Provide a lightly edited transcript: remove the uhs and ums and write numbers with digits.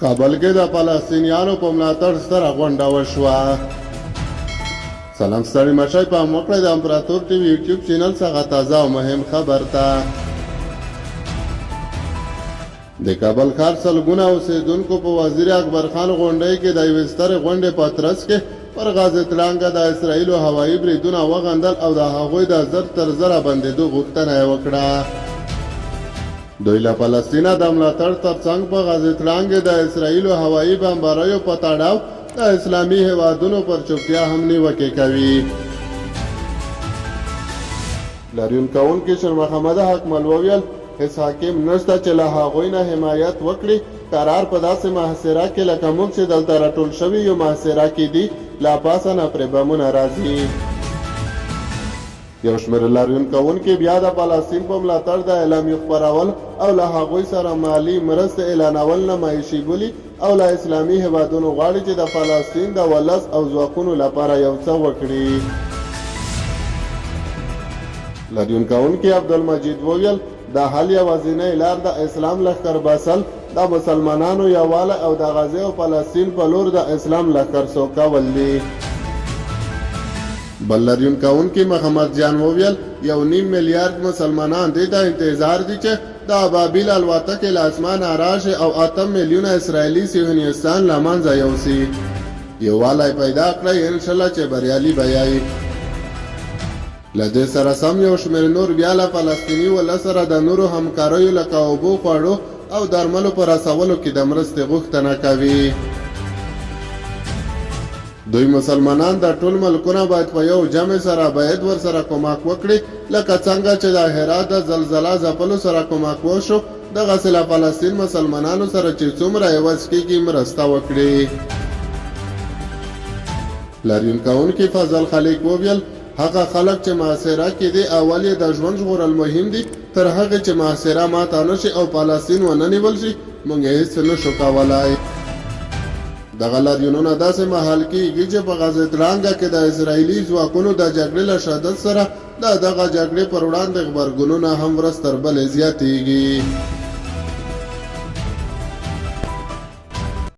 کابل کې د فلسطینیانو په ملاتړ ستره غونډه وشوه. سلام ستړي مشئ پام وکړئ د امپراتور ټي وي یوټیوب چینل څخه تازه او مهم خبر ته. د کابل ښار سلګونه اوسېدونکو په وزیر اکبر خان غونډۍ کې د یوې سترې غونډې په ترڅ کې پر غزې تړانګه د اسراییلو هوایي بریدونه وغندل او د هغوی د زر تر زره بندېدو غوښتنه یې وکړه. دوی له فلسطینه د ملاتړ ترڅنګ په غزې تړانګې د اسراییلو هوایي بمباریو په تړاو د اسلامي هېوادونو پر چوپتیا هم نیوکې کوي. لاریون کوونکي شیرمحمد حقمل وویل، هېڅ حاکم نشته چې له هغوی نه حمایت وکړي، قرار په داسې محاصره کې لکه موږ چې دلته راټول شوي یو محاصره کې دي، له پاسه نه پرې بمونه راځي. یو شمېر لاریون کوونکي بیا د فلسطین په ملاتړ د اعلامیو خپرول او له هغوی سره مالي مرستې اعلانول نمایشي بولي او له اسلامي هېوادونو غواړي چې د فلسطین د ولس او ځواکونو لپاره یو څه وکړي. لاریون کوونکي عبدالمجید وویل، د حل یوازینۍ لار د اسلام لښکر باسل، د مسلمانانو یووالی او د غزې او فلسطین په لور د اسلام لښکر سوکول دي. بل لاریون کوونکي محمد جان وویل، یو نیم میلیارد مسلمانان دې ته انتظار دي چې د ابابیل الوتکې له اسمانه راشي او اته میلیونه اسراییلي صهیونیستان له منځه یوسي. یووالی پیدا کړئ، انشاالله چې بریالي به یئ. له دې سره سم یو شمېر نور بیا له فلسطیني ولس سره د نورو همکاریو لکه اوبو، خوړو او درملو په رسولو کې د مرستې غوښتنه کوي. دوی مسلمانان دا ټول ملکونه باید په یو جمع سره باید ورسره کمک وکړي لکه څنګه چې د هرات د زلزله ځپلو سره کمک وشو دغسې له فلسطین مسلمانانو سره چې څومره یې وس کیږي مرسته وکړي. لاریون کوونکي فضل خلیق وویل، هغه خلک چې محاصره کې دي اول یې د ژوند ژغورل مهم دي، تر هغې چې محاصره ماته نه شي او فلسطین ونه نیول شي موږ هیڅ نه شو کولای. دغه لاریونونه داسې مهال کېږي چې په غزې تړانګه کې د اسراییلي ځواکونو د جګړې له شدت سره د دغه جګړې پر وړاندې غبرګونونه هم ورځ تر بلې زیاتېږي.